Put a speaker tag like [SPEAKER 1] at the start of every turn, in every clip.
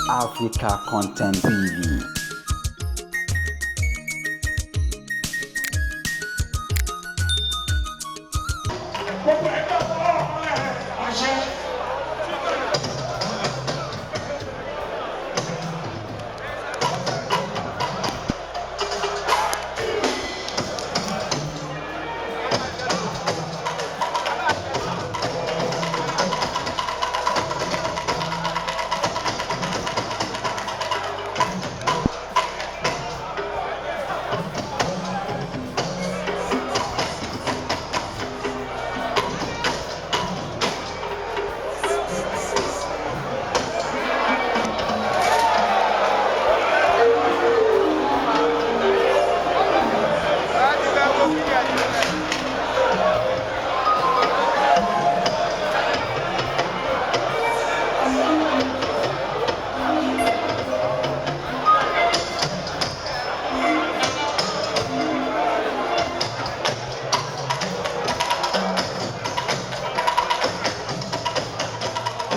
[SPEAKER 1] Africa Content TV.
[SPEAKER 2] Gbogbo ẹgbẹ́ ọ̀pọ̀ ẹ̀ àṣẹ.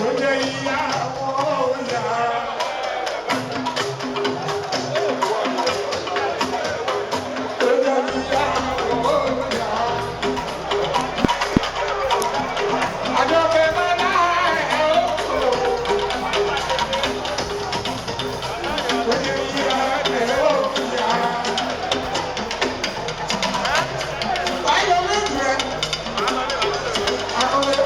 [SPEAKER 2] Ó jẹ́ ìyàwó ìyá. Ó jẹ́ ìyàwó ìyá. Àjọkẹ́ máa dá ẹ̀ ó. Ó jẹ́ ìyàwó ìyá. Báyọ̀ lójú rẹ̀. Akọ́lé.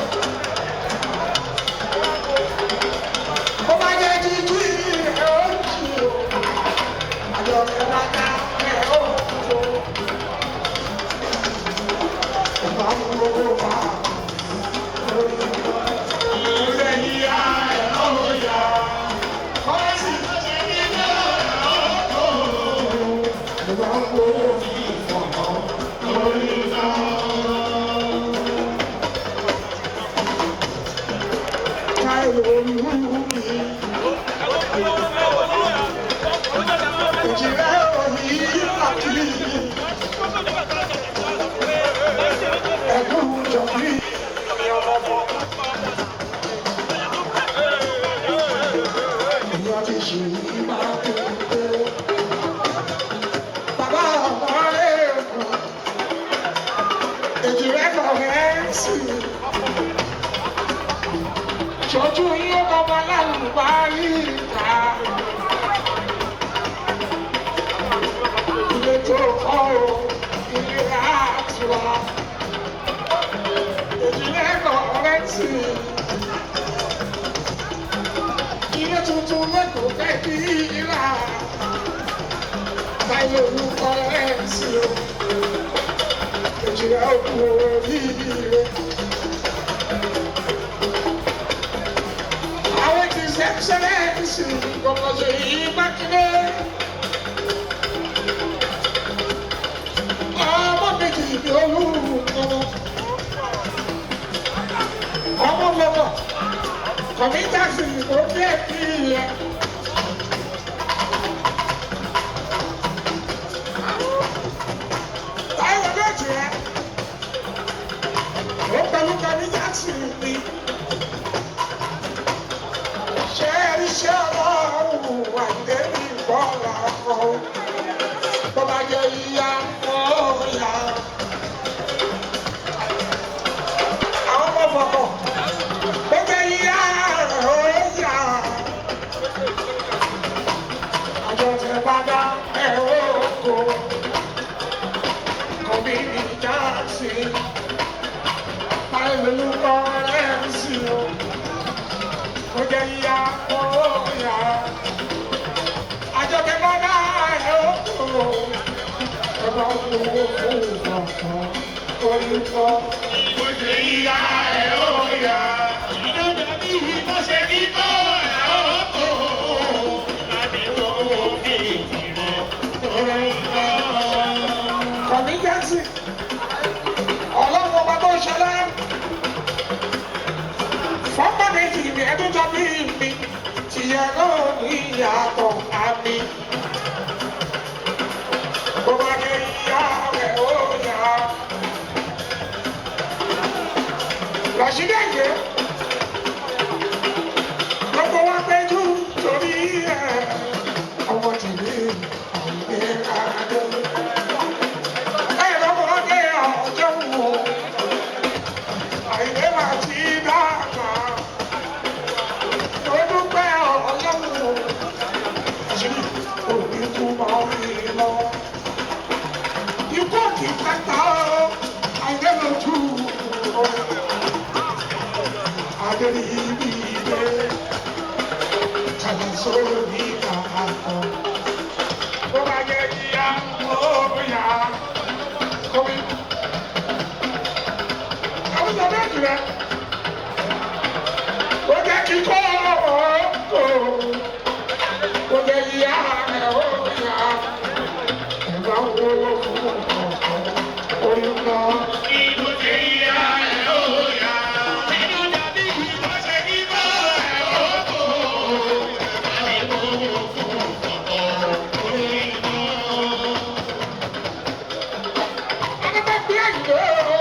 [SPEAKER 2] Ó bá jẹ́ jíjí ẹ̀ ó jì ó. Àjọkẹ́ máa dá ẹ̀ ó. Ọba ń gbogbo wa. Ilé ìyá ẹ̀ ó yá. Kọ́lẹ́sì ilé ẹ̀ ó tó. Ọba ń gbogbo ìfọ̀kàn lórí náà. Táìlò olúmi. Òjìrẹ́ òní àti ẹ̀dùn jọ̀bí. Ìyá ti ṣe ìbá kékeré. Bàbá ọmọ rẹ̀ kù. Èjìrẹ́ kọ̀ọ̀rẹ́ sí i. Ṣojú yín ọmọ alálùbárí ìta. Ilé tó kọ́ o, ilé àtúrà. Èjìrẹ́ kọ̀ọ̀rẹ́ sí i. Ilé tuntun lẹ́kọ̀ọ́ fẹ́ kí ìlà. Báyọ̀ olùkọ́ rẹ̀ sí o. Èjìrẹ́ òkú oríire. Àwọn ti sẹ́kṣẹ́lẹ́ǹsì gbogbo Ṣèyí Mákindé. Ọmọ méjì ní olúkọ. Ọmọ lọ́wọ́ kọ̀mítàsì ó dé kí ẹ. Táyọ̀ méjì ẹ. Ó pẹ̀lú kọ̀mítàsì mi. Ṣé iṣẹ́ ọlọ́run wà débi bọ́ọ̀lù ọkọ̀? Bó bá jẹ́ ìyá ọ̀ya. Àwọn ọmọ fọkọ̀. Bó jẹ́ ìyá ọ̀ya. Àjọ tẹ bá dá ẹ̀rọ oko. Kọ̀bí ní jáàsì. Báyìí ló kọ́ ẹ̀ ń sìn o. Ó jẹ́ ìyá ọ̀ya. Àjọkẹ́ bá dá ẹ̀ ó. Ọba owó fún ọ̀kan orúkọ.
[SPEAKER 3] Bó ṣe ìyá ẹ̀ ó yá. Ìjọba bí bó ṣe ní tó ẹ̀ ó tó. Láti owó bí ìrẹ̀ orúkọ.
[SPEAKER 2] Kọ̀mí Jẹ́sì, ọlọ́run ọba tó ṣẹlẹ̀. Fọ́nmọ́ méjì mi ẹdún jọ bí mi, tìyẹ náà ní ìyàtọ̀ àmì. Bó bá jẹ́ ìyá rẹ̀ ó yá. Ràṣídẹ̀ǹgẹ̀. Kàlà sórí kàkọ́. Bó bá jẹ́ yíyá, ó yá. Kọ́wé. Àwọn ìjọba bẹ́ẹ̀ jù rẹ̀. Ó jẹ́ kíkọ́ ọ̀ọ́. Ó jẹ́ yíyá, ó yá. Ẹ̀bá wo ló fún ọ̀kọ̀ orí ńlá.
[SPEAKER 3] Ìbò ṣe yíyá ẹ̀ ó yá. Ẹnu dàbí ìbò ṣe kíkọ́ ẹ̀ ó kò. Àdìgbò fún ọkọ̀ orí iná.
[SPEAKER 2] Akẹ́kọ̀ọ́ bí àgbẹ̀ o.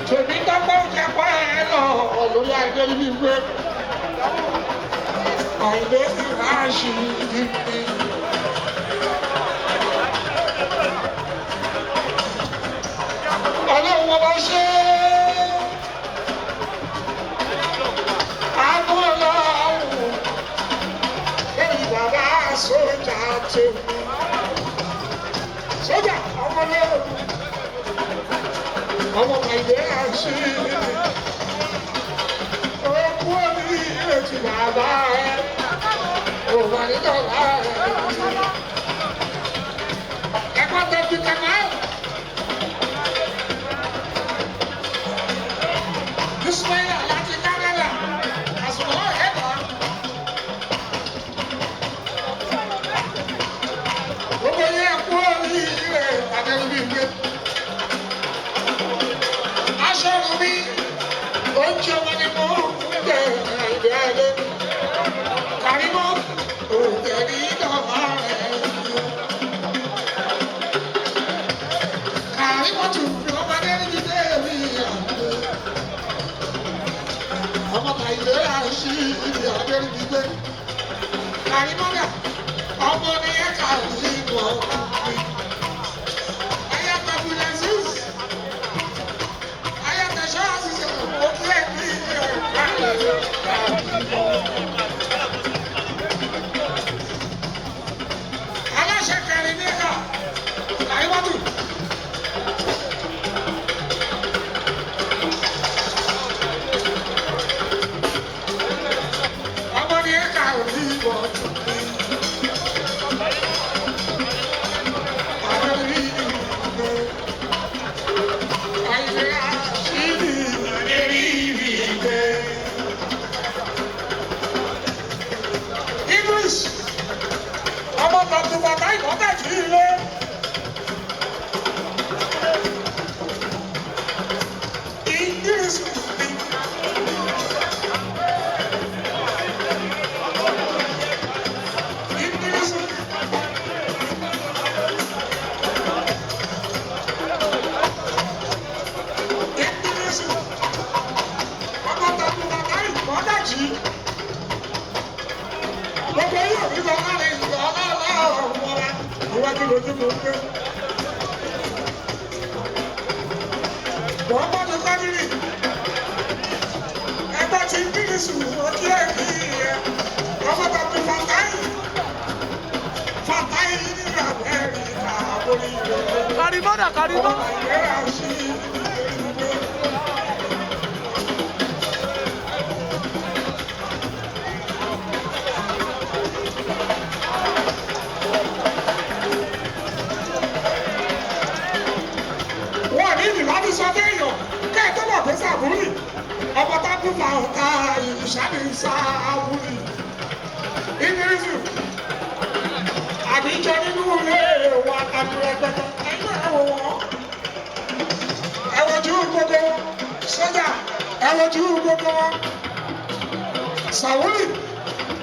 [SPEAKER 2] Tèmi dọ́gbọ́n ó jẹ́ pọ́ ẹ lọ lórí ayé níbi ìwé. Àìlè ìráṣì ìdí. Ọlọ́run ọba ṣe é. Àánú ọlọ́run lórí bàbá sójà tó. Sójà ọmọ lóòrùn. Ọmọ Nàìjíríà ṣí okú oríire ti bàbá ẹ. Òwò nídọ̀lá ẹ. Ẹ̀kọ́ tó fi kàmá. Ismaila láti Canada, àsùnwọ̀n ẹ̀dá. Gbogbo yẹn kú oríire Adébíyẹ. Aṣọ mi, oúnjẹ wọn ni mo ń jẹ ìdẹ́ẹ̀dẹ́. Kàrímọ́, òǹtẹ̀ ní ìdọ̀mọ́ rẹ̀. Kàrímọ́ tù fi ọmọdé níbi dé mi àgbẹ̀. Ọmọ Nàìjíríà ṣí ibi àdéhùn Kàrímọ́gà, ọmọ ní ẹ̀ka ìlú ọ̀gbìn. Ayé Abdulaziz, ayé Tẹ̀sán Aziz, òkú ẹ̀mí Aláṣẹ kẹrin ní ẹ̀ka, Kàrímọ́tù. Ọmọ ní ẹ̀ka ìlú ọ̀gbìn. English ọmọ tàbí bàbá ìmọ̀tàjì ilé. English English English ọmọ tàbí bàbá ìmọ̀tàjì. Gbogbo yóò fi lọ lára ìlú ọlọ́ọ̀lọ́ ọ̀wọ́ra iwájú lójú mò ń gbé. Muhammadu Kadiri ẹgbẹ́ ti Ingilisu ojú ẹ̀mí ẹ̀ ọmọ tàbí Fatai Fatai ní Amẹ́ríkà àbórí rẹ̀.
[SPEAKER 4] Karimọ́dà Karimọ́.
[SPEAKER 2] Ọmọ Nàìjíríà sí ìlú. Wọ́n ní ìlú láti sọ fẹ́yàn kẹ́ ẹ̀ tó mọ̀ pé sàbúrì ọmọ tá kú fa ọ̀tá ìṣàlẹ̀ ìsàbúrì ìdírísù àbíjọ nínú ilé wa tàbí rẹpẹtẹ ẹ̀yin náà wò wọ́n ẹ wojú gbogbo wọn sójà ẹ wojú gbogbo wọn sàwúrì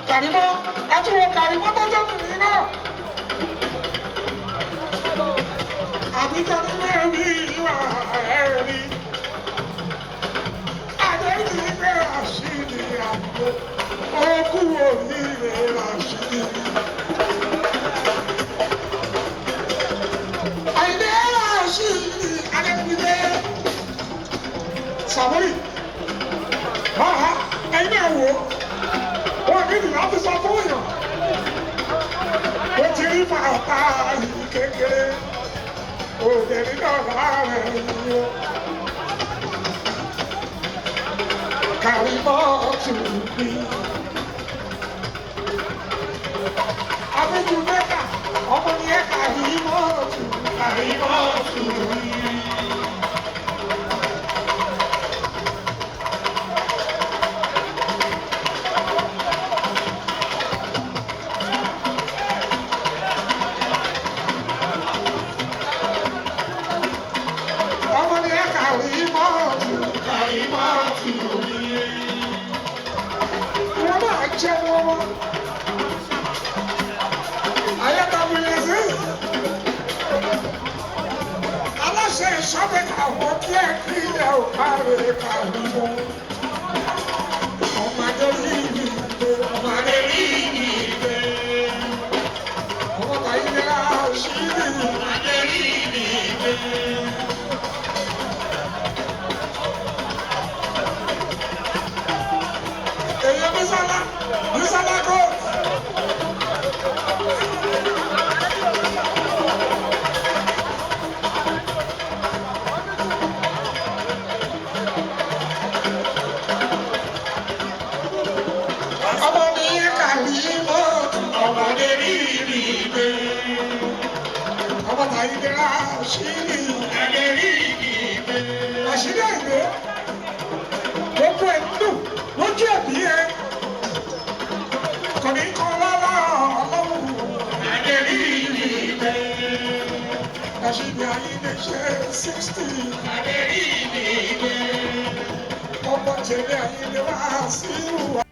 [SPEAKER 2] kàrímọ́ ẹ tún wọ kàrímọ́ tó jẹ́ nìyí náà. Àbíjọ nínú ẹ̀rí ìwà ẹ̀rí. Àdéhùn ìgbé àṣírí àgbo. Okú oríire àṣírí. Àìdé àṣírí Adébídé. Sàmúrì. Ọ̀há ẹ̀yin náà wò ó. Kékeré òde nínú ọ̀rá rẹ̀ yó. Kàrímọ́tù mi. Abéjú mẹ́ta, ọmọ ni ẹ kàrímọ́tù, kàrímọ́tù mi. Ọmọ ni ẹ kàrímọ́tù, kàrímọ́tù mi. Wọ́n máa jẹ́ wọ́n. Ayédàbílẹ̀ sí. Aláṣẹ ìṣọ́bẹ̀ àwọn kí ẹ kí ẹ ò káre kàrímọ́. Ọmọdé rí mi gbé, ọmọdé rí mi gbé. Ọmọ tàyí ni a ṣí mi, ọmọdé rí mi gbé. Èyí Bísọ́lá, Bísọ́lá kò. Ọmọ mi kàrí mọ́tò, ọmọdé rí mi gbé. Ọmọ tàyí ni a ṣí mi, ọmọdé rí mi gbé. Àṣírí àìgbé, gbogbo ẹ̀ ń dùn lójú ẹ̀bí ẹ. Kò ní kọ́ lọ́lá ọlọ́run. Ọmọdé rí mi gbé. Àṣírí àyíndé ṣe 60. Ọmọdé rí mi gbé. Ọmọ tèmi àyíndé wá sí ìwà.